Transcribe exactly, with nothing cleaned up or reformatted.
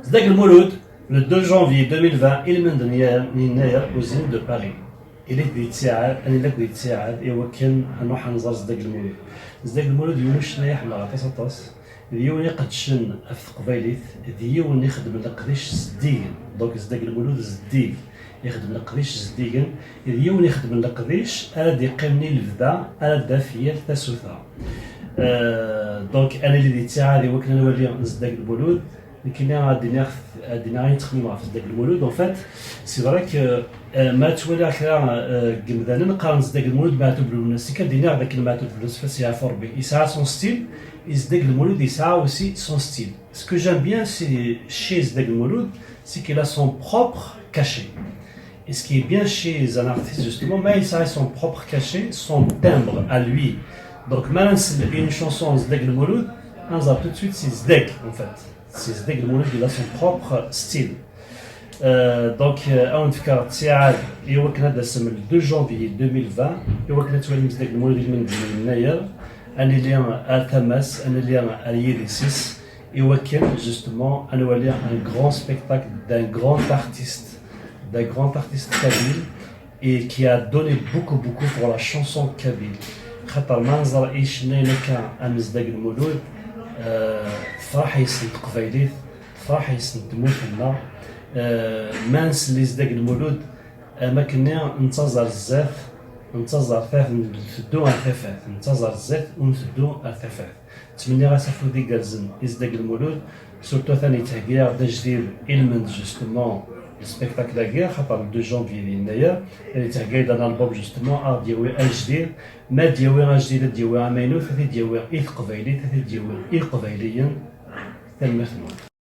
Zdag Lmulud, le deux janvier deux mille vingt, ilmend n Yennayer, usine de Paris. Ili-d di ttiɛad, ad nili akk di ttiɛad i wakken ad nruḥ ad nẓer Zdag Lmulud. Zdag Lmulud yiwen ucennay i ḥemmleɣ aṭas aṭas, d yiwen iqeddcen ɣef teqbaylit, d yiwen ixeddmen leqdic zeddigen. Donc Zdag Lmulud zeddig, ixeddem leqdic zeddigen, d yiwen ixeddmen leqdic ara d-iqqimen i lebda, ara d-taf yal tasuta. Euh, donc ad nili di ttiɛad i wakken ad nwali Zdag Lmulud. Nekkini ad d-iniɣ, ad d-iniɣ ayen ttxemmimeɣ ɣef Zdag Lmulud. En fait, c'est vrai que, euh, ma ttwaliɣ kra, euh, n yimdanen qqaren Zdag Lmulud Meɛtub Lwennas. Nekk ad d-iniɣ d akken Meɛtub Lwennas, fas yeɛfu Rebbi, yesɛa son style, et Zdag Lmulud yesɛa aussi son style. Ce que j'aime bien, c'est, chez Zdag Lmulud, c'est qu'il a son propre cachet. Et ce qui est bien chez un artiste, justement, mais il a son propre cachet, son timbre à lui. Donc, ma nsel une chanson Zdag Lmulud, on a tout de suite, c'est Zdag, en fait. C'est Zdag Lmulud, il a son propre style. Euh, donc, euh, ad wen-d-fkeɣ ttiɛad i wakken ad d-tasem le deux janvier deux mille vingt, i wakken ad twalim Zdag Lmulud ilmend n Yennayer, ad nili ar tama-s, ad nili ar yidis-is, i wakken, justement, ad nwali un grand spectacle d'un grand artiste, d'un grand artiste kabyle, et qui a donné beaucoup, beaucoup pour la chanson kabyle. Xaṭer ma nẓer icennayen akka am Zdag Lmulud, euh, tefreḥ yes-sen teqbaylit, tefreḥ yes-sen tmurt-nneɣ. Euh, ma nsel i Zdag Lmulud, am akken-nni nettaẓ ar zdat, nettaẓ ar tafat, nteddu ar tafat, nettaẓ ar zdat u nteddu ar tafat. Ttmenniɣ-as afud igerrzen i Zdag Lmulud, surtout atan yettheggi-aɣ-d ajdid ilmend, justement, le spectacle-agi, xaṭer le deux janvier di Yennayer, ad yettheggi-d un album, justement, ad d-yawi ajdid, ma ad d-yawi ajdid, ad d-yawi amaynut, ad t-id-yawi i teqbaylit, ad t-id-yawi i Iqbayliyen. Tanemmirt-nwen.